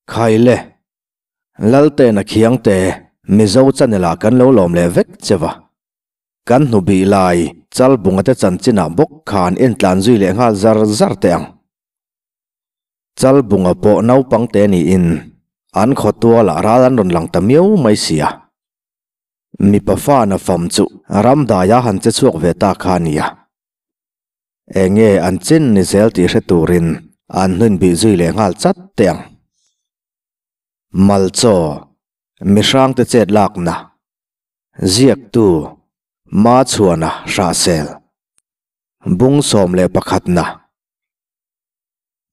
Khaile, Laltena Khiangte, Mizo channel ah kan lo lawm leh vek che va. Kan hnu bih lai Chalbunga te chanchinah bawk khan entlan zui leh nghal zar zar teh ang. Chalbunga pawh naupang te niin an khawtualah ral an rawn lang ta miau mai sia. Mipa fa na fam chu ramdaia han che chhuak ve ta kha a nia. Enge an chin ni zel tih hre turin an hnuin bih zui leh nghal chat teh ang. Malchaw, mihrangte chet lakna, ziaktu, Machhuana Hrahsel, Bung 11 na.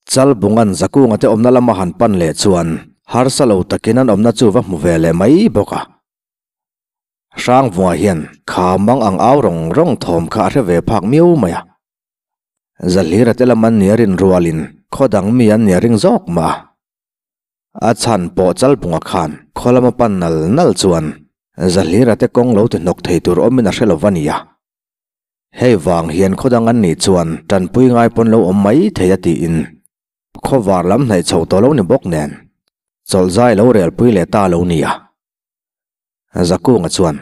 Chalbunga'n Zakunga te awmna lama han pan leh chuan harsa lo takin an awmna chu va hmu ve leh mai bawk a. Hrangvunga hian kha mang ang au rawng rawng thawm kha a hre ve phak miau mai a. Zahlira te lam an nia rin rualin khaw dang mi an nia ring zawk mah a. A chhan pawh Chalbunga khan khaw lama pan nal nal chuan Zahlira te kawng lo ti hnawk thei tur awmin a hre lo va nia. Hei vang hian khaw dang an nih chuan tanpui ngai pawn lo awm mai thei a tiin khawvar lam hnaih chho tawh lo ni bawk nen chawlh zai lo relpui leh ta lo nia. Zakunga chuan,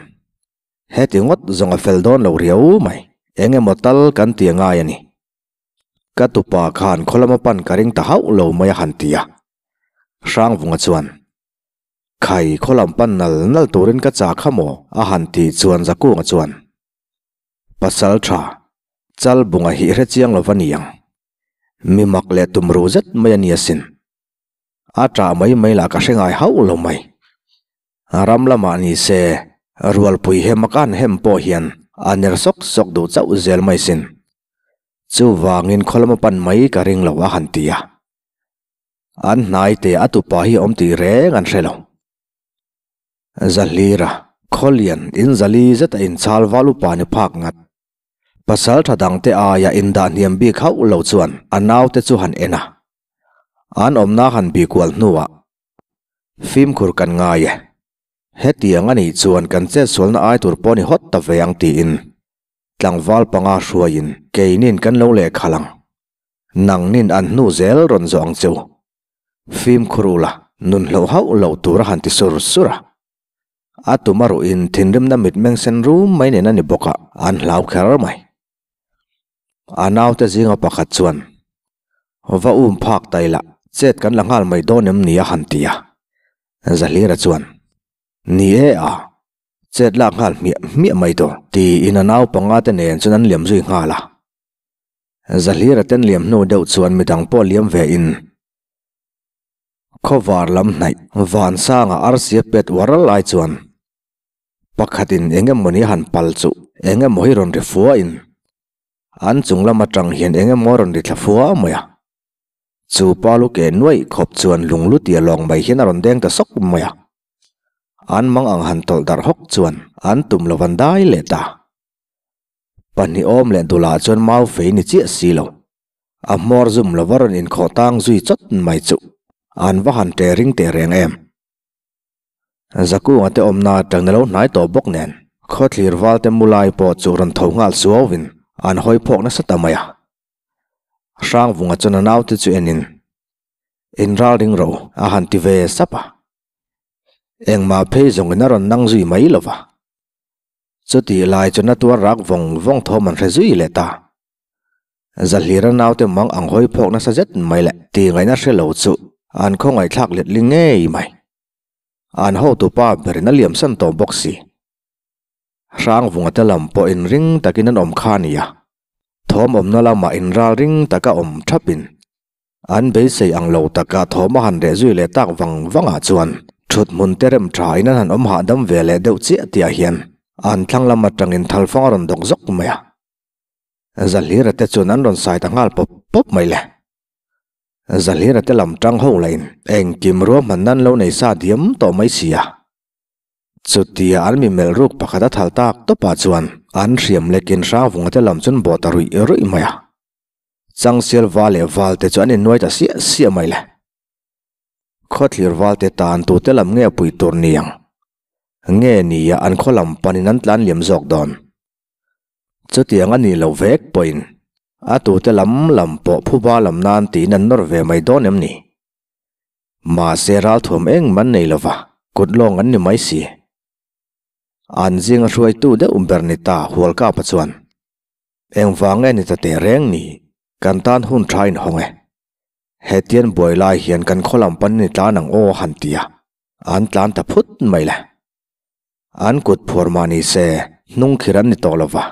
Heti ngawt zawng a fel dawn lo riau mai, eng emaw tal kan ti a ngai a ni. Ka tupa khan khaw lama pan ka ring ta hauh lo mai a han ti a. Hrangvunga chuan, Khai khaw lam pan nal nal turin ka chak kha maw? a han tih chuan Zakunga chuan, Pasal tha, Chalbunga hi hre chiang lo va ni ang. Mi mak leh tumru zet mai a ni asin. A ṭah mai mai lah ka hre ngai hauh lo mai. Ram lamah ni se, rualpui hem a kan hem pawh hian a ner sawk sawk duh chauh zel mai sin. Chuvangin khaw lama pan mai ka ring lo a han ti a. An hnai te a tupa hi a awm tih reng an hre lo. Zahlira, Khawlian, in zali zeta inchhal val upa ni phak ngat. Pasal tha dangte aia indah hniam bik hauh lo chuan a naute chu han en a. An awmna han bih kual hnuah fimkhur kan ngai e. Hetiang a nih chuan kan chetsualna ai tur pawh ni hawt ta ve ang tiin tlangval panga hruaiin keinin kan lo lehkhalh ang. Nangnin an hnu zel rawn zawh ang che u. Fimkhur ula, nun hloh hauh lo tur a han ti sur sur a. A tum a ruhin thinrimna mitmeng sen rum mai nen a ni bawk a, an hlau kher mai. A naute zinga pakhat chuan, Va um phak ta ila, chet kan la nghal mai dawn em ni a han ti a. Zahlira chuan, Ni e a, chet lak nghal hmiah hmiah mai tur, tiin a nau panga te nen chuan an liam zui nghal a. Zahlira ten liam hnu deuh chuan midang pawh liam ve in, Khawvar lam hnaih Vansanga arsia pet uar lai chuan pakhatin eng emawni han pal chu eng emaw hi rawn ri fua in an chung lam atang hian eng emaw rawn ri thla fua mai a. Chu pa lu ke nuaih khawp chuan lung lu tia lawng mai hian a rawn deng ta sawk mai a. An mang ang han tawlh darh hawk chuan an tum lo van dai leh ta. Pahnih awm leh dulah chuan mau fei ni chiah si lo. A hmawr zum lova rawn inkhawh tang zui chawt mai chu an va han ṭe ring teh reng em. Zakunga te awmna atang na lo hnai tawh bawk nen khawthlir val te mu lai pawh chu rawn tho nghal suau in an hawi phawk nasa ta mai a. Hrangvunga chuan a naute chu en in, In ral ring ro a han ti ve sap a. Engmah phei zawng in a rawn nang zui mai lo va. Chutih lai chuan a tuar rak vawng vawng thawm an hre zui leh ta. Zahlira naute mang ang hawi phawk nasa zet mai leh tih ngaihna hre lo chu an khawngaihthlak let ling ngei mai. An hotupa berin a liamsan tawh bawk si. Hrangvunga te lam pawh inring takin an awm kha a ni a, thawm awmna lamah inral ring taka awm thapin an beisei ang lo taka thawm a han reh zui leh tak vang vangah chuan thuthmun te rem thain an han awm hahdam ve leh deuh chiah tihah hian an thlang lam atangin thalfang a rawn dawk zawk mai a. Zahlira te chuan an rawn sai ta nghal pawp pawp mai le. Zahlira te lam tang ho lahin engkim ruahman nan lo nei sa diam tawh mai si a. Chutia an mi melh ruk pakhat a thal tak tawpah chuan an hriam lekin Hrangvunga te lam chuan bawh ta ruih ruih mai a. Changsial val leh val te chu an innuai ta siah siah mai le. Khawthlir val te tan tute lam nge pui tur ni ang? Nge nia an khaw lam panin an tlan liam zawk dawn? Chutiang a nih loh vek pawhin a tute lam lam pawh phuba lam nan tiin an nawr ve mai dawn em ni? Mahse ralthuam eng man nei lova, kut lawng an ni mai si. An zinga hruaitu deuh ber ni ta Hualkapa chuan, Engvang nge ni ta teh reng ni, kan tan hun tha inhawng e. Hetian buai lai hian kan khaw lam pan ni tlan ang aw han ti a, an tlan ta phut mai le. An kut phuar mah ni se, hnung khir an ni tawh lova.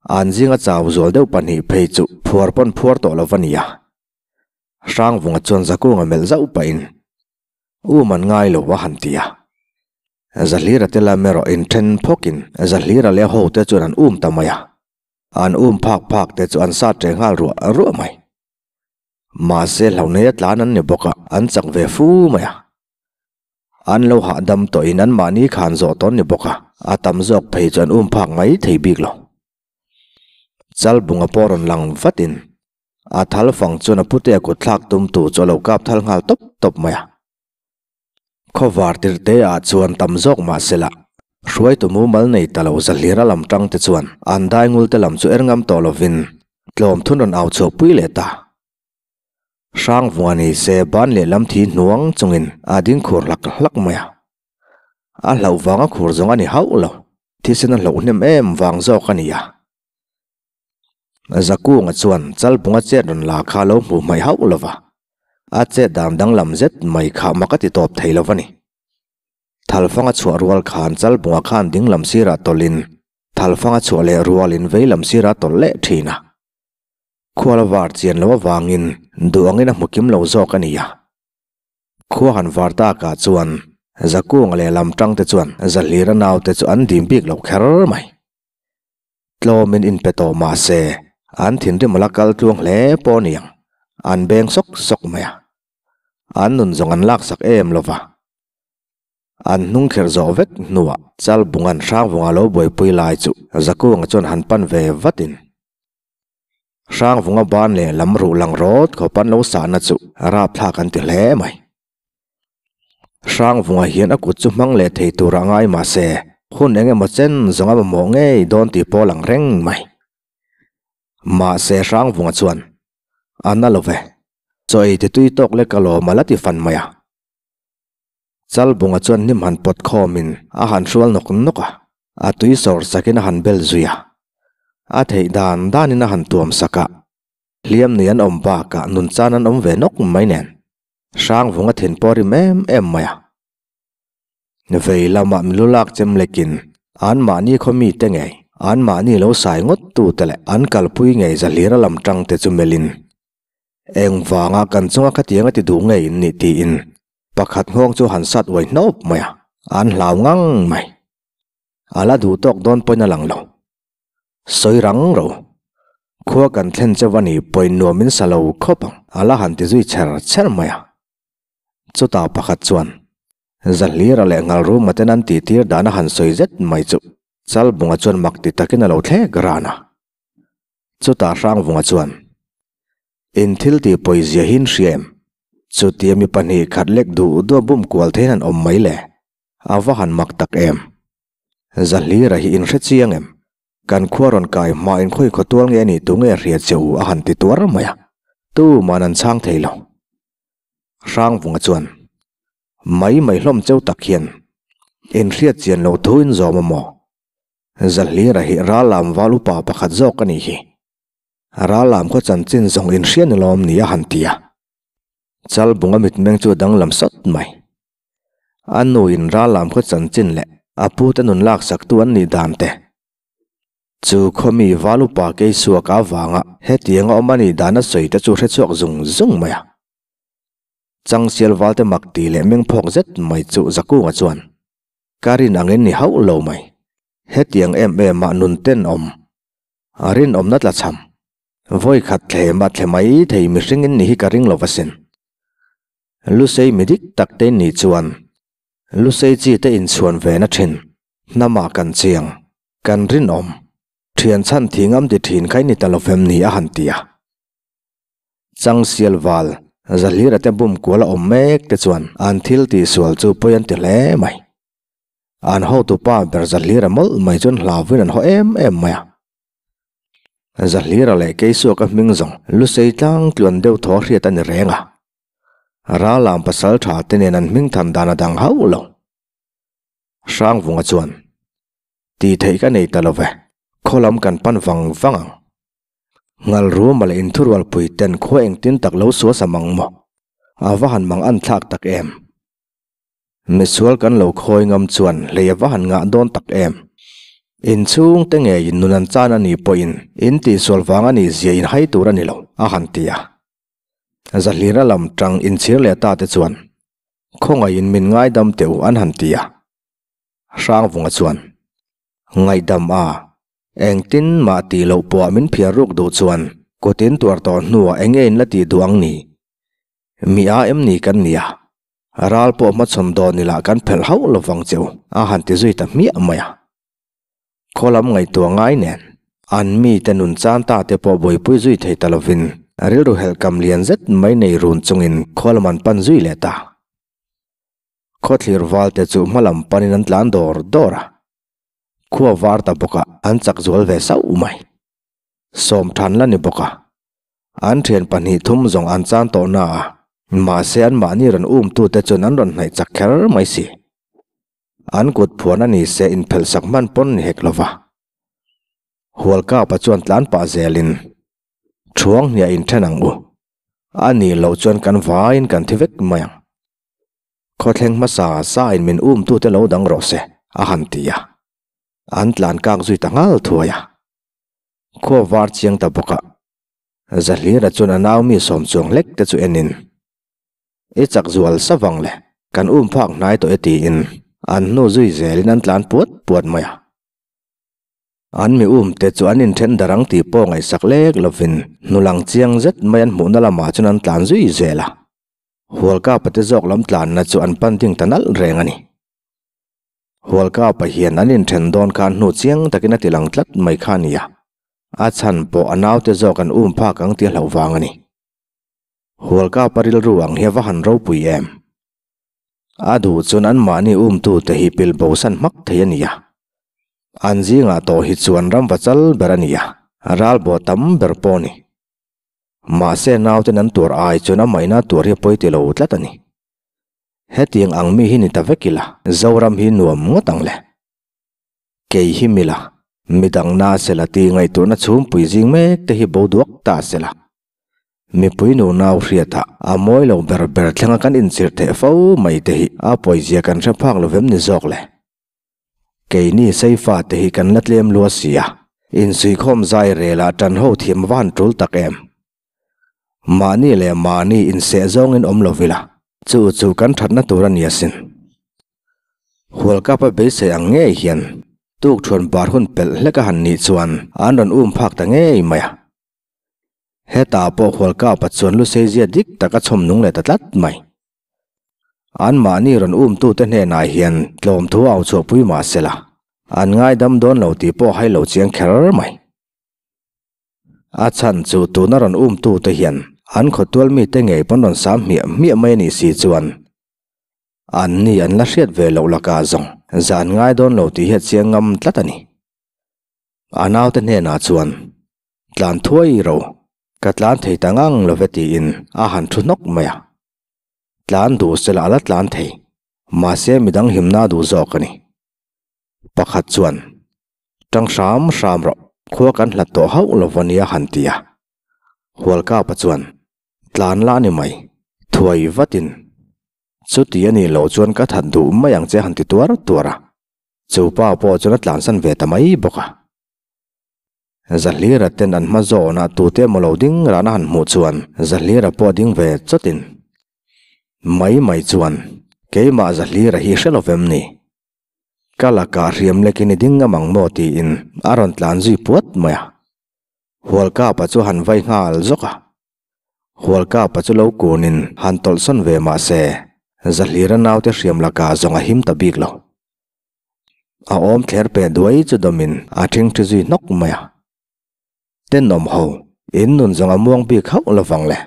An zinga chau zual deuh pahnih phei chu phuar pawn phuar tawh lova nia. Hrangvunga chuan Zakunga melh zauh pahin, U man ngai lo a han ti a. Zahlira te lam erawh inthen phawkin Zahlira leh a hote chuan an um ta mai a. An um phak phak te chu an sat reng nghal ruah ruah mai. Mahse hlauhneia tlan an ni bawk a, an chak ve fu mai a. An lo hahdam tawhin anmahni khan zawh tawn ni bawk a, a tam zawk phei chu an um phak mai thei bik lo. Chalbunga pawh rawn lang vatin A thal fang chuan a pute a kut thlak tum tu chu a lo kap thal nghal tawp tawp mai a. Khawvar tirh te ah chuan tam zawk mah se lah, hruaitu mumal nei ta lo Zahlira lam tang te chuan an daingul te lam chu er ngam tawh lovin tlawm thun rawn au chhuak pui leh ta. Hrangvunga ni se ban leh lam thi hnuang chungin a ding khur hlak hlak mai a. A hlauh vanga khur zawng a ni hauh lo, thisen a hlauh hnem em vang zawk a ni a. Zakunga chuan Chalpunga chet rawn la kha lo hmuh hmaih hauh lo va, a chet dan danglam zet mai kha mak a ti tawp thei lo va ni. Thalfanga chhuah rual khan Chalpunga khan ding lam sirah tawlhin Thalfanga chhuah leh rualin vei lam sirah tawlh leh thin a. Khual var chian lo avangin duh angin a hmu kim lo zawk a ni a. Khua han var takah chuan Zakunga leh lam tangte chuan Zahlira naute chu an dim bik lo kher mai. Tlawmin inpe tawh mah se, an thinrim a la kal tluang hle pawh a ni ang, an beng sawk sawk mai a. An nun zawng an laksak em lo va. An hnung kherh zawh vek hnuah Chalbunga'n Hrangvunga lo buaipui lai chu Zakunga chuan han pan ve vatin, Hrangvunga ban leh lam ruh lang rawt khawp an lo sahna chu rapthlak an ti hle mai. Hrangvunga hian a kut chu hmang leh thei tur a ngai mah se, hun eng emaw chen zawng a mamawh ngei dawn tih pawh a lang reng mai. Mahse Hrangvunga chuan, A na lo ve, chaw ei ti tui tawk lek alawm a la ti fan mai a. Chalbunga chuan hnim han pawt khawmin a han hrual nawk nawk a, a tui sawr sakin a han bel zui a. A theih dan danin a han tuam sak a, hliam nei an awm bakah nun chan an awm ve nawk mai nen. Hrangvunga thin pawh a rim em em mai a. Vei lamah milu lak chem lekin anmahni khaw mite ngei, anmahni lo sai ngawt tute leh an kalpui ngei Zahlira lam tangte chu melhin, Engvanga kan chunga khatiang a ti duh ngei in nih tiin pakhat nghawng chu han sat uai hnawp mai a, an hlau ngang mai. A la duh tawk dawn pawhin a lang lo. Sawi rang ro. Khua kan thlen cheuh a ni pawhin nuam in sa lo khawp ang, a la han ti zui chher chher mai a. Chutah pakhat chuan, Zahlira leh Ngalruma ten an tihtir dan a han sawi zet mai chu Chalbunga chuan mak ti takin a lo thlek ran a. Chutah Hrangvunga chuan, In thil tih pawizia hi in hria em? Chutia mi pahnih khat lek duh duh a bum kual theiin an awm mai le? A va han mak tak em? Zahlira hi in hre chiang em? Kan khua rawn kai hma in khawi khaw tual nge a nih tu nge hria che u a han ti tuar mai a, tuman an chhang thei lo. Hrangvunga chuan, Mai mai hlawm cheu tak hian in hriat chian loh thu in zawm a maw? Zahlira hi Rallam val upa pakhat zawk a nih hi. Rallam khaw chanchin zawng in hria ni lawm ni a han ti a. Chalbunga mitmeng chu a danglam sawt mai. A nuin Rallam khaw chanchin leh a pute nun laksaktu an nih dan te. Chu khawmi val upa Keisuaka avanga hetianga awm a nih dan a sawi te chu hre chhuak zung zung mai a. Changsial valte mak ti leh meng phawk zet mai chu Zakunga chuan, Ka rin angin ni hauh lo mai. Hetiang em em ah nun tenawm. A rinawmna tlachham. Vawi khat thlem a thle mai thei mihringin ni hi ka ring lo va sin. Lusei mi dik tak te nih chuan Lusei chi te inchhuan ve na thin, hnamah kan chiang, kan rinawm, thian chhan thing am ti thin kha i ni ta lo fem ni a han ti a. Changsial val, Zahlira te bum kual a awm mek te chuan an thil tihsual chu pawi an ti hle mai. An hotupa ber Zahlira mawlh mai chuan hlauin an haw em em mai a. Zahlira leh Keisuaka hming zawng Lusei tlang tluan deuh thaw hriat a ni reng a. Rallam pasalṭha te nen an hming than dan a dang hauh lo. Hrangvunga chuan, Tih theih ka nei ta lo ve, khaw lam kan pan vang vang ang. Ngal ruma leh inthurualpui ten khua engtin tak lo sual sam ang maw? A va han mang an thlak tak em? Misual kan lo khawi ngam chuan hlei a va han ngah dawn tak em? Inchhung te ngeiin nun an chan a nih pawhin in tihsual vang a nih zia in hai tur a ni lo, a han ti a. Zahlira lam tang inchhir leh ta te chuan khawngaihin min ngaidam teh u an han ti a. Hrangvunga chuan, Ngaihdam a, engtin mah tih loh pawh min phiar ruk duh chuan kut in tuar tawh hnuah eng nge in la tih duh ang ni? Mi a em ni kan nia, ral pawh hmachhawn dawn ila kan phelh hauh lovang che u a han ti zui ta hmiah mai a. Khaw lam ngaihtuah ngai nen an mite nun chan ta te pawh buaipui zui thei ta lovin rilru helhkam lian zet mai nei run chungin khaw lam an pan zui leh ta. Khawthlir val te chu hma lam panin an tlan dawr dawr a, khua var ta bawk a an chak zual ve sauh mai. Sawmthan la ni bawk a, an thian pahnih thum zawng an chan tawh na a, mahse an mahni rawn um tute chuan an rawn hnaih chak kher mai si. An kut phuan a ni se inphelh sak hman pawn ni hek lova. Hualkapa chuan tlan pah zelin, Thuang hniah inthen ang u. A nih loh chuan kan vaiin kan thi vek mai ang. Khawthleng hmasa sa in min um tute lo dang rawh se, a han ti a. An tlan kak zui ta nghal thuai a. Khua var chiang ta bawk a. Zahlira chuan a nau mi sawm chuang hlek te chu en in, I chak zual sa vang le, kan um phak hnai tawh e tiin an hnu zui zel in an tlan puat puat mai a. An mi um te chu an inthen darh ang tih pawh ngaihsak lek lovin hnulang chiang zet mai an hmuhna lamah chuan an tlan zui zel a. Hualkapa te zawk lam tlanna chu an pan ding ta nalh reng a ni. Hualkapa hian an inthen dawn khan hnu chiang takin a ti lang tlat mai kha a ni a, a chhan pawh a naute zawk an um phak ang tih a hlauh vang a ni. Hualkapa rilru ang hi a va han ropui em? A duh chuan anmahni umtute hi pil bosan hmak thei a ni a. An zingah tawh hi chuan ramva chal ber a ni a, ralbaw tam ber pawh a ni. Mahse nauten an tuar ai chuan a maina tuar hi a pawi ti lo tlat a ni. Hetiang ang mi hi ni ta vek ila, Zoram hi nuam ngawt ang le. Kei hi mila, midang na sela ti ngaihtuahna chhungpui zing mek te hi bo duak ta sela. Mipui nu nau hriatah a mawi lo ber ber thlenga kan inchirh theh fo mai te hi a pawizia kan hre phak lo vem ni zawk le. Keini Seifa te hi kan la tlem lua si a, insuikhawm zai relah tan ho thiam va han tul tak em. Mahni leh mahni inseh zawngin awm lo vila, chu chu kan thatna tur a ni asin. Hualkapa beisei ang ngei hian tukthuan bar hun pelh hlek a han nih chuan an rawn um phak ta ngei mai a. Hetah pawh Hualkapa chuan Luseizia dik tak a chhawm nung leh ta tlat mai. Anmahni rawn umtute hnenah hian tlawm thu au chhuahpui mah se la, an ngaidam dawn lo tih pawh hai lo chiang kher mai. A chhan chu tuna rawn umtute hian an khawtual mite ngei pawn rawn sam hmiah hmiah mai a nih si chuan anni an la hriat ve loh lakah zawng zan ngai dawn lo tih hi a chiang ngam tlat a ni. A naute hnenah chuan tlan thuai ro, ka tlan thei ta ngang lo ve tiin a han thu hnawk mai a. Tlan duh se la a la tlan thei, mahse midang himna duh zawk a ni. Pakhat chuan, Tang hram hram rawh, khua kan hlat tawh hauh lo va nia han ti a. Hualkapa chuan, Tlan la a ni mai, thuai vatin. Chuti a nih loh chuan ka that duh mai ang che han ti tuar tuar a. Chu pa pawh chuan a tlansan ve ta mai bawk a. Zahlira ten an hma zawnah tute emaw lo ding rana han hmuh chuan Zahlira pawh a ding ve chawtin. Mai mai chuan, Keimah Zahlira hi hre lovem ni? Ka lakah hriam lekin i ding ngam ang maw tiin a rawn tlan zui puat mai a. Hualkapa chu han vai nghal zawk a. Hualkapa chu lo kunin han tawlhsawn ve mah se, Zahlira naute hriam lakah zawng a him ta bik lo. A awm thler pe duai chu dawmin a ṭhingṭhi zui hnawk mai a. Tenawm ho, in nun zawng a muang bik hauh lovang le.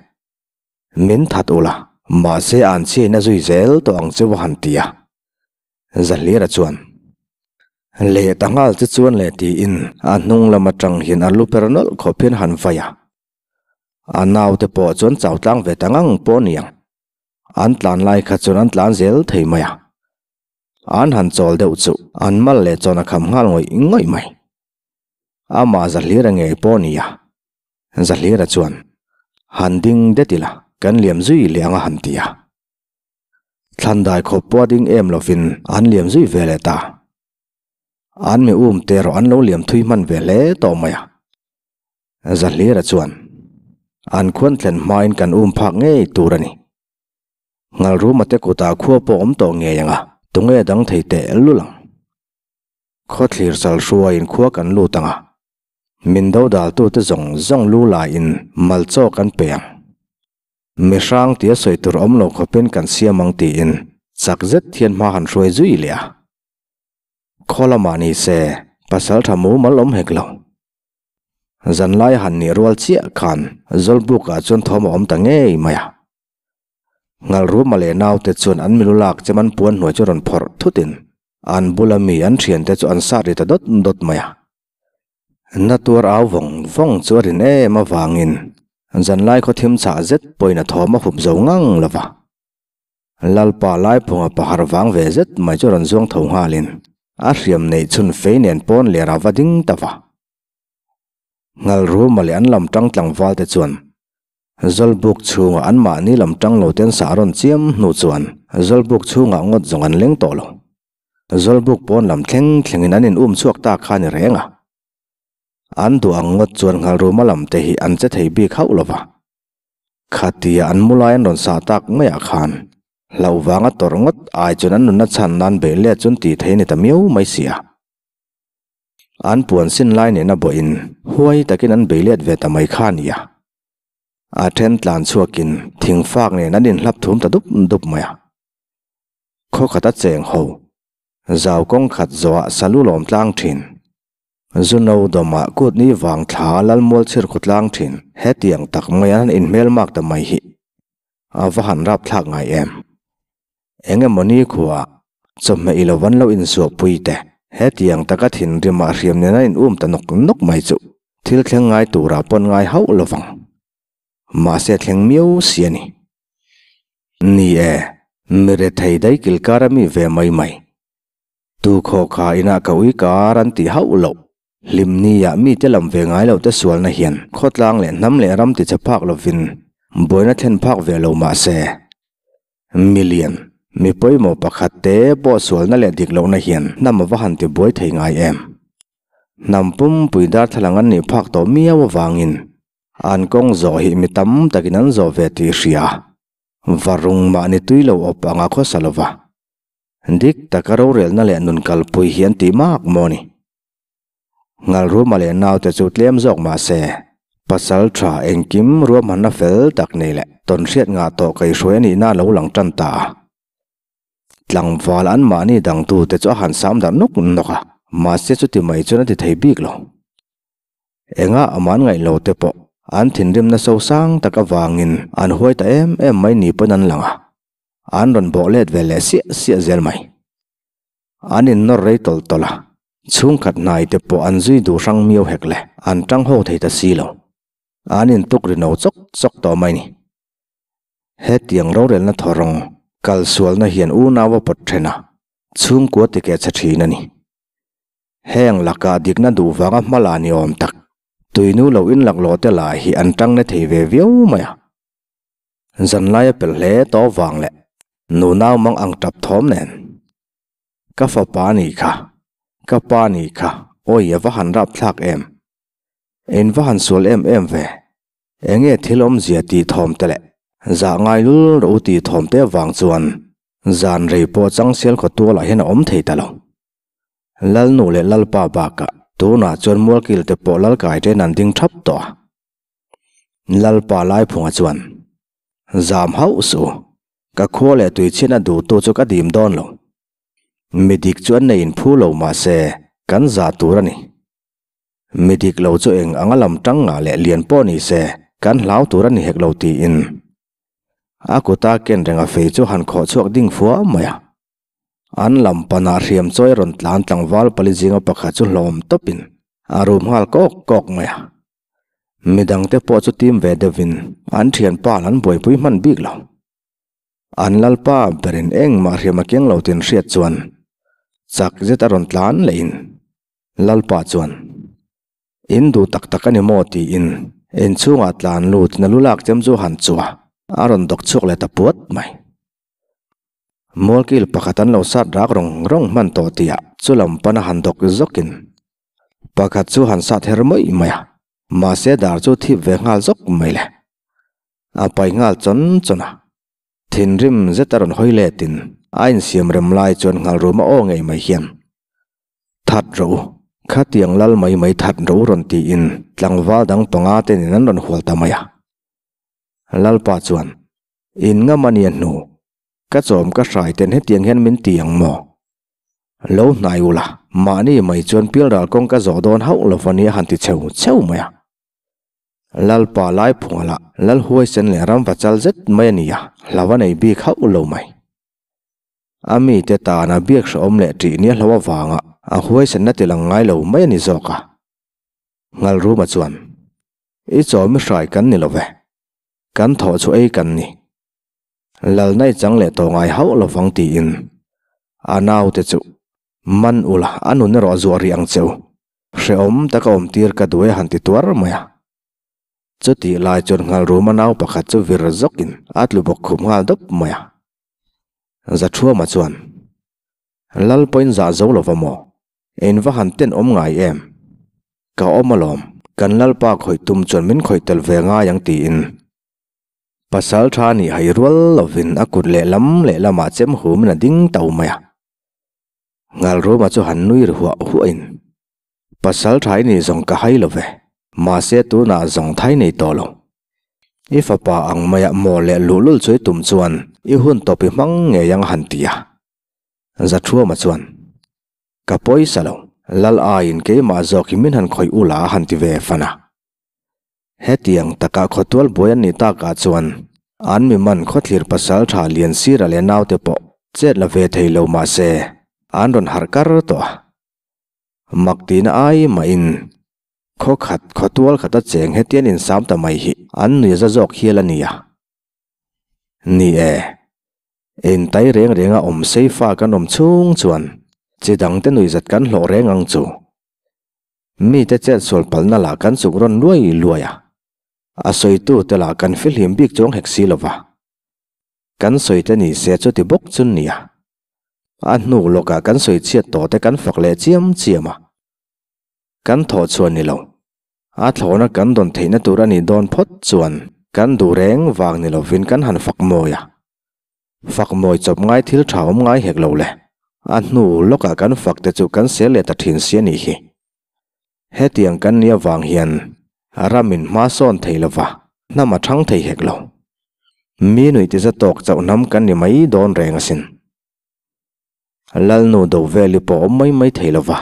Min that ula, mahse an chhiain a zui zel tawh ang chu a han ti a. Zahlira chuan, Leh ta nghal che chuan le tiin a hnung lam aṭang hian a lu per nawlh khawp hian a han vai a. A naute pawh chuan chau tlang ve ta ngang pawh a ni ang. An tlan lai kha chuan an tlan zel thei mai a. An han chawl deuh chu an mal leh chuan a kham nghal ngawih ngawih mai. Amah Zahlira ngei pawh a ni a. Zahlira chuan, Han ding det ila, kan liam zui leh ang a han ti a. Thlan dai khawp pawh a ding em lovin an liam zui ve leh ta. An mi um te erawh an lo liam thui hman ve hle tawh mai a. Zahlira chuan, An khuan thlen hmain kan um phak ngei tur a ni. Ngalruma te kutah khua pawh awm tawh ngei ang a, tunge dang thei teh lul ang. Khawthlir sal hruaiin khua kan lut ang a, min do daltute zawng zawng lu laiin mal chaw kan pe ang. Mi hrang tia sawi tur awm lo khawpin kan siam ang tiin chak zet hian hma han hruai zui leh a. Khaw lamah ni se pasal tha mumal awm hek lo. Zanlai han nih rual chiah khan Zawlbukah chuan thawm a awm ta ngei mai a. Ngalruma leh naute chuan an milu lak chem an puan hnuai chu rawn phawrh thutin an bula mi an thiante chu an sat ri ta dawt dawt mai a. Na tuar au vawng vawng chu a rin em avangin zanlai khaw thim chhah zet pawhin a thawm a hup zo ngang lo va. Lalpa Laiphunga pahar vang ve zet mai chu rawn zuang tho nghalin a hriam neih chhun fei nen pawn ler a va ding ta va. Ngalruma leh an lam tang tlangval te chuan Zawlbuk chhungah anmahni lam tang lo ten sah rawn chiam hnu chuan Zawlbuk chhungah ngawt zawng an leng tawh lo. Zawlbuk pawn lam thleng thlengin an in um chhuak ta kha ni reng a. An duh ang ngawt chuan Nghalruma lam te hi an che thei bik hauh lo va. Khatia an mu lai an rawn sah tak maiah khan hlauh vanga tawrh ngawt ai chuan an nunna chhan nan beih let chuan tih thei a ni ta miau mai si a. An puan sin lai nena bawhin huai takin an bei let ve ta mai kha a ni a. A then tlan chhuakin thing fak nen an inhlap thum ta dup dup mai a. Khaw khata cheng ho, zau kawng khat zawhah salu lawm tlang thin. Zuno dawmah kut ni vang thla lalmual chhir khu tlang thin. Hetiang tak mai an inhmelmak ta mai hi a va han rap thlak ngai em. Eng emaw ni khuaah chawhmeh i lo van lo insuahpui te, hetiang taka thinrimah hriam nen a in um ta nawk nawk mai chu thil thleng ngai turah pawn ngai hauh lo vang. Mahse thleng miau si a ni. Ni e, mi rethei daih kilkar a mi ve mai mai. Tu khaw kha inah ka ui kar an tih hauh loh. Hlimnia mite lam ve ngai lote sualna hian khawtlang leh hnam leh ram tichhe phak lovin buaina thlen phak ve lo mah se, million mi pawimawh pakhat te pawh sualna leh dik lohna hian hnam a va han ti buai thei ngai em? Hnam pumpui darthlalang an nih phak tawh miau avangin an kawng zawh hi mi tam takin an zawh ve tih hria varung mahni tui lo awp anga khawsa lova dik taka rorelna leh nun kalpui hi an tih mak maw ni? Ngalruma leh naute chu tlem zawk mah se, pasal tha engkim ruahmanna fel tak nei leh tawnhriat ngah tawh kaihhruai a nihna a lo lang tan ta a. Tlangval anmahni dangtute chu a han sam darh nawk nawk a, mahse chuti mai chuan a ti thei bik lo. Enga aman ngaih lo te pawh an thinrimna sosang tak avangin an huai ta em em mai ni pawn an lang a, an rawn bawh let ve leh siah siah zel mai. An innawr rei tawlh tawlh a, chhungkhat hnai te pawh an zui duh hrang miau hek le, an tang ho thei ta si lo. An intuk ri no chawk chawk tawh mai ni. Hetiang rorelna thawrawng kal sualna hian unau a pawt then a, chhungkua ti keh chhe thin a ni. Heng lakah dikna duh vanga hma la ni awm tak, tuinu lo inlaklawh te lah hi an tang na thei ve viau mai a. Zanlai a pel hle tawh vang leh nunau mang ang tap thawm nen. Ka fapa ni kha, ka pa ni kha, awi a va han rap thlak em. In va han sual em em ve. Enge thil awmzia tih thawm te leh zah ngai lul rawh u tih thawm te avang chuan zan rei pawh changsial khaw tualah hian a awm thei ta lo. Lalnu leh Lalpa bakah tunah chuan mualkil te pawh Lalkai ṭen an ding ṭhap tawh a. Lalpa Laiphunga chuan, Zam hauh suh u, ka khua leh tuichhin a duhtu chu ka dim dawn lo. Mi dik chu an nei inphu lo mah se, kan zah tur a ni. Mi dik lo chu eng anga lam tang ngah leh lian pawh ni se, kan hlau tur a ni hek lo tiin a kuta ken renga fei chu han khawh chhuak ding fua mai a. An lam panah hriam chawi rawn tlan tlangval pali zinga pakhat chu hlawm tawpin a rum nghal kawk kawk mai a. Midangte pawh chu tim ve deuhin an thianpa an buaipui hman bik lo. An lalpa berin engmah hriam a keng lo tin hriat chuan chak zet a rawn tlan leh in lalpa chuan In duh tak tak a ni maw tiin inchhungah tlan lut na lu lak chem chu han chua a rawn dawk chhuak leh ta puat mai. Mualkil pakhat an lo sat rak rawng rawng hman tawh tihah chu lam pana han dawk zawkin pakhat chu han sat her mawih mai a, mahse dar chu thip ve nghal zawk mai le. A pai nghal chawn chawn a, thinrim zet a rawn hawi letin a insiam rem lai chuan nghal rum a aw ngei mai hian, That rawh u, khatiang lal mai mai that rawh u rawn tiin tlangval dang panga te nen an rawn hual ta mai a. Lalpa chuan, In ngam a nia hnu, ka chawm ka hrai ten hetiang hian min ti ang maw? Lo hnai ula, mahni mai chuan pialral kawng ka zawh dawn hauh lo va nia han ti cheu cheu mai a. Lalpa Laiphunga lah Lal huaisen leh ram va chal zet mai a ni a, hlau a nei bik hauh lo mai. A mite tana biak hrehawm leh ṭih nia hlo avanga a huaisenna ti lang ngai lo mai a ni zawk a. Ngalruma chuan, I chawm i hrai kan ni lo ve. Kan thawh chu ei kan ni. Lalna i chang leh tawh ngai hauh lovang tiin a naute chu man ula a nun erawh zuah rih ang che u. Hrehawm taka awm tir ka duh e han ti tuar mai a. Chutih lai chuan Nghalruma nau pakhat chu vir zawkin a tlu bawk khup nghal dawp mai a. Zathuama chuan, Lal pawhin zah zo lova maw? In va han ten awm ngai em? Ka awm alawm, kan Lalpa khawih tum chuan min khawih tel ve ngai ang tiin Pasal tha nih hai rual lovin a kut lehlam lehlamah chem humin a ding tau mai a. Ngalruma chu han nui ri huah huahin, Pasal tha i nih zawng ka hai lo ve, mahse tunah zawng thai nei tawh lo. I fapa ang maiah maw leh luhlul chu i tum chuan i hun tawp i hmang ngei ang a han ti a. Zathuama chuan, Ka pawisa lo, Lal aiin keimah zawk hi min han khawih ula a han ti ve fan a. Hetiang taka khawtual buai an nih takah chuan an mi man khawthlir pasal tha lian sira leh naute pawh chet la ve thei lo mah se an rawn harh kar tawh a. Mak tihna ai mahin khawkhat khawtual khata cheng hetian insam ta mai hi an nuiza zawk hial a ni a. Ni e. Intai reng renga awm sei fa kan awm chhung chuan chi dangte nuihzat kan hlawh reng ang chu. Mite chet sual palhna lah kan chuk rawn luai luai a, a sawitute lah kan fihlim bik chuang hek si lova. Kan sawite ni se chuti bawk chu nia. A hnu lawkah kan sawi chhiat tawhte kan fak leh chiam chiam a. Kan thawh chhuah ni lo. A thlawhna kan dawn theihna tur a nih dawn phawt chuan kan duh reng vang ni lovin kan han fak mawi a. Fak mawi chawp ngai thil tha awm ngai hek lo le. A hnu lawkah kan fak te chu kan sel leh ta thin si a nih hi. Hetiang kan nih avang hian ramin hma sawn thei lova hnam a thang thei hek lo. Mi nuih ti za tawk chauh hnam kan ni mai dawn reng asin. Lalnu do veli pawh awm mai mai thei lova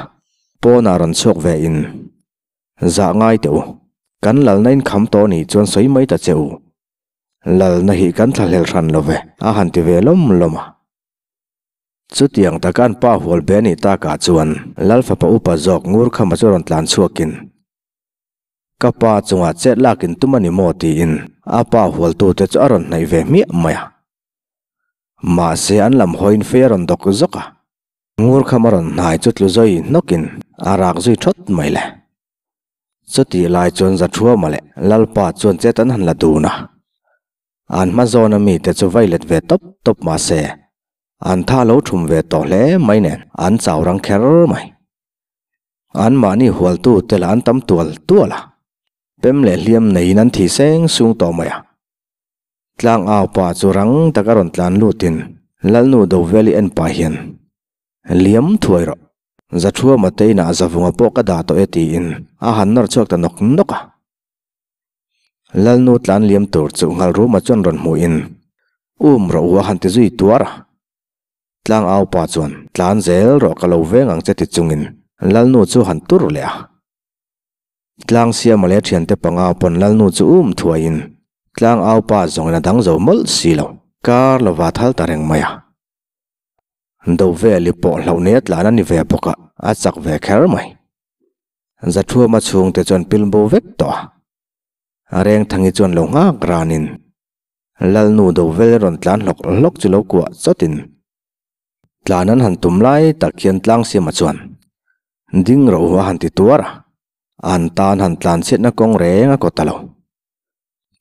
pawnah rawn chhuak ve in Zah ngai teh u, kan lalna in kham tawh nih chuan sawi mai ta che u. Lalna hi kan thlahlel hran lo ve, a han ti ve lawm lawm a. Chutiang taka an pa hual be nih takah chuan Lal fapa upa zawk ngur khama chu rawn tlan chhuakin, Ka pa chungah chet lakin tum a ni maw tiin a pa hualtute chu a rawn hnaih ve hmiah mai a. Mahse an lam hawiin fei a rawn dawk zawk a. Ngur kham a rawn hnai chu tlu zawi hnawkin a rak zui thawt mai le. Chutih lai chuan Zathuama leh Lalpa chuan chet an han la dun a. An hma zawna mite chu vai let ve tawp tawp mah se, an tha lo thum ve tawh hle mai nen an chau rang kher mai. Anmahni hualtute lah an tam tual tual a, pem leh hliam neiin an thi seng sung tawh mai a. Tlang au pa chu rang taka rawn tlan lutin Lalnu Doveli en pah hian, Liam thuai rawh, Zathuama te inah Zavunga pawh ka dah tawh e tiin a han nawr chhuak ta nawk nawk a. Lalnu tlan liam tur chu Nghalruma chuan rawn hmuhin, Um rawh u a han ti zui tuar a. Tlang au pa chuan, Tlan zel rawh ka lo veng ang che ti chungin Lalnu chu han tur leh a. Tlang siama leh thiante panga pawn Lalnu chu um thuaiin tlang au pa zawngin a dang zo mawlh si lo, kar lova thal ta reng mai a. Do veli pawh hlauh nei a tlan a ni ve bawk a, a chak ve kher mai. Zathuama chhungte chuan pilbo vek tawh a, Rengthangi chuan lo nghak ranin. Lalnu do vel rawn tlan hlawk hlawk chu lo kuah chawtin tlan an han tum lai tak hian tlang siamah chuan ding ro a han ti tuar a, an tan han tlan chhiatna kawng reng a kaw ta lo.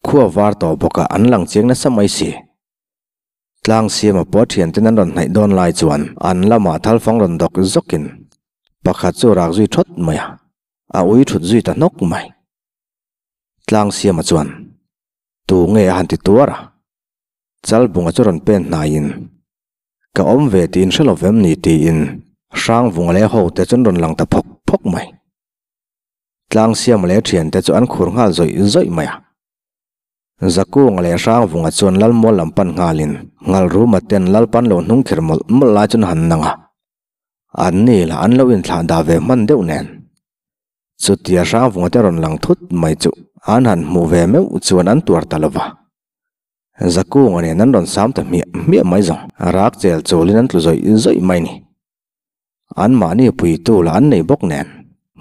Khua var tawh bawkah an lang chiang nasa mai si. Tlang siama pawh thianten an rawn hnaih dawn lai chuan an lamah thalfang rawn dawk zawkin pakhat chu rak zui thawt mai a, a ui thut zui ta hnawk mai. Tlang siama chuan tu nge a han ti tuar a, Chalbunga chu rawn pen hnaiin ka awm ve tiin hre lo vem ni tiin Hrangvunga leh hote chu an rawn lang ta phawk phawk mai. Tlang siama leh thiante chu an khur nghal zawih zawih mai a. Zakunga leh Hrangvunga chuan Lalmual lam pan nghalin Ngalruma ten Lalpan lo hnung kher mawlh mawlh lai chuan han nang a. An ni lah an lo inthlah dah ve hman deuh nen. Chutia Hrangvunga te rawn lang thut mai chu an han hmuh ve meuh chuan an tuar ta lo va. Zakunga nen an rawn sam ta hmiah hmiah mai zawng. Rak chel chawlin an tlu zawih zawih mai ni. Anmahni puitu lah an nei bawk nen.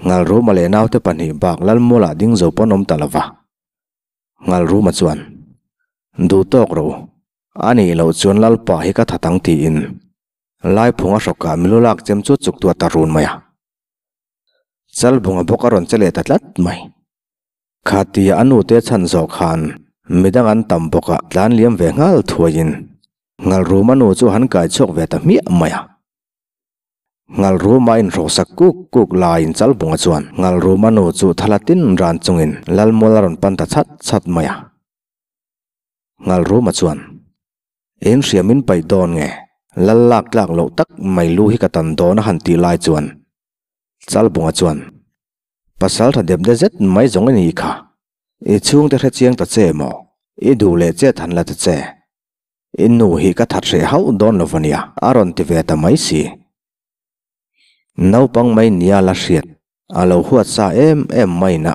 Ngalruma leh naute pahnih bak Lalmualah ding zo pawn awm ta lo va. Ngalruma chuan, Duh tawk ro, a nih loh chuan Lalpa hi ka that ang tiin Laiphunga hrawkah milu lak chem chu chuk tuah ta run mai a. Chalbunga bawk a rawn che leh ta tlat mai. Khatia a nute chhan zawh khan midang an tam bawk a tlan liam ve nghal thuaiin Ngalruma nu chu han kai chhuak ve ta hmiah mai a. Ngalruma inhrawhsak kuk kuk laiin Chalbunga chuan Ngalruma nu chu thala tin ran chungin Lalmual a rawn pan ta chhat chhat mai a. Ngalruma chuan, In hriam in paih dawn nge? Lal lak tlak loh tak mai lu hi ka tan dawn a han tih lai chuan Chalbunga chuan, Pasal tha dep de zet mai zawng i ni kha. I chhungte hre chiang ta che maw? I duh leh chet han la ta che. I nu hi ka that hreh hauh dawn lo va nia, a rawn ti ve ta mai si. Naupang mai nia la hriat, a lo huat sa em em maiin a,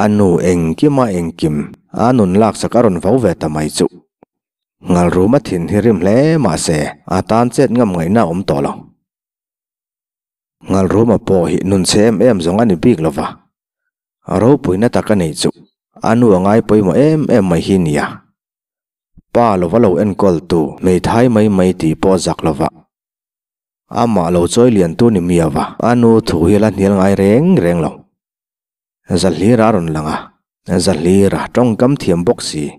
a nu engkima engkim a nun laksak a rawn vo ve ta mai chu. Ngalruma thin hi rim hle mah se, a tan chet ngam ngaihna a awm tawh lo. Ngalruma pawh hi nun chhe em em zawng a ni bik lo va, ropuina tak a neih chu a nu a ngai pawimawh em em mai hi nia. Pa lova lo enkawl tu hmeithai mai mai tih pawh zak lova amah lo chawi lian tu ni miau va, a nu thu hi a la hnial ngai reng reng lo. Zahlira a rawn lang a, Zahlira tawngkam thiam bawk si,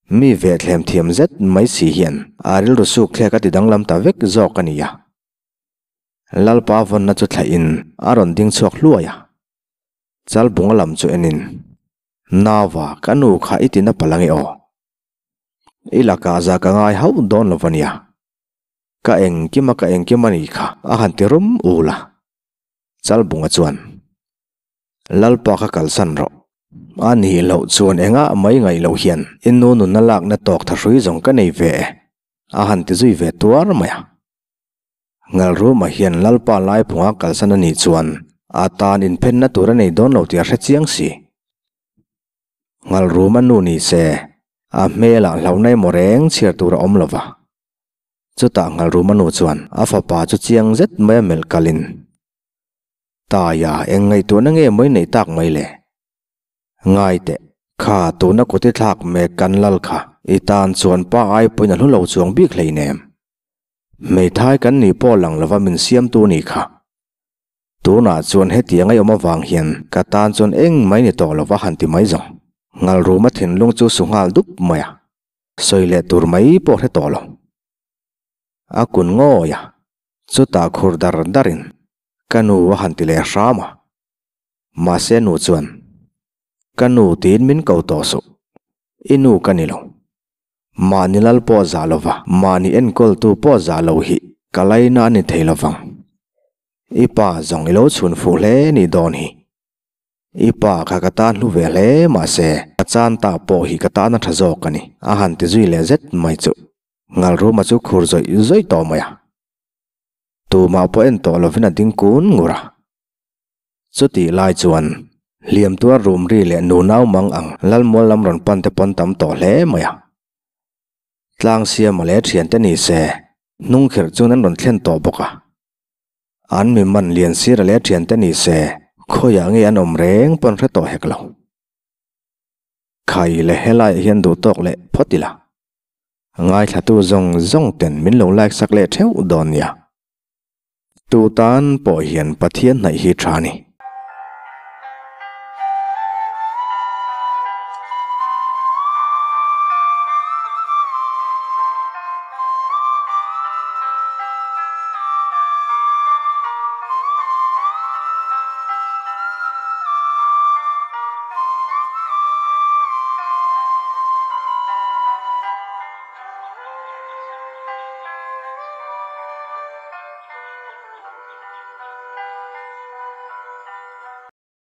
mi vehthlem thiam zet mai si hian a rilru suk thlek a ti danglam ta vek zawk a ni a. Lalpa vawnna chu thlaih in a rawn ding chhuak hluai a, Chalbunga lam chu en in Nava, ka nu kha i tina palh ange aw. I lakah za ka ngai hauh dawn lo va nia. Ka engkim a ka engkim a nih kha a han ti rum ul a. Chalbunga chuan, Lalpa kha kalsan rawh. A nih loh chuan engah mai ngaih loh hian i nu nunna lakna tawk tha hrui zawng ka nei ve e, a han ti zui ve tuar mai a. Ngalruma hian Lalpa Laiphunga kalsan a nih chuan a tan inphenna tur a nei dawn lo tih a hre chiang si. Ngalruma nu ni se, a hmelah hlauhna emaw reng chhiar tur a awm lo va. Chutah Ngalruma nu chuan a fapa chu chiang zet mai a melh kalin, Taia, eng ngaihtuahna nge mawi neih tak mai le? Ngai teh, kha tuna kut i thlak mek kan lal kha i tan chuan pa ai pawhin a hlu lo chuang bik hleinem. Hmeithai kan nih pawh lang lova min siamtu ni kha. Tunah chuan hetiang a awm avang hian ka tan chuan eng mai ni tawh lova han ti mai zawng. Ngalruma thinlung chu su nghal dup mai a, sawi leh tur mai pawh hre tawh lo. A kun ngawi a, chutah khur dar darin ka nu a han ti leh hram a. Mahse nu chuan, Ka nu tiin min ko tawh suh, i nu ka ni lo. Mahni lal pawh zah lova, mahni enkawltu pawh zah lo hi ka laina a ni thei lovang. I pa zawng i lo chhun fuh hle nih dawn hi. I pa kha ka tan hlu ve hle mahse ka chan ta pawh hi ka tan a tha zawk a ni, a han ti zui leh zet mai chu. Ngalruma chu khur zawih zawih tawh mai a. Tumah pawh en tawh lovin a ding kun ngur a. Chutih lai chuan hliam tuar rum ri leh nunau mang ang Lalmual lam rawn pan te pawn tam tawh hle mai a. Tlang siama leh thiante ni se hnung khirh chuan an rawn thlen tawh bawk a. An mi man lian sira leh thiante ni se khawiah nge an awm reng pawn hre tawh hek lo. Khai le helaiah hian duh tawk leh phawt ila. Ngaithlatu zawng zawng ten min lo like sak leh theuh dawn nia. Tu tan pawh hian Pathian hnaih hi tha ni.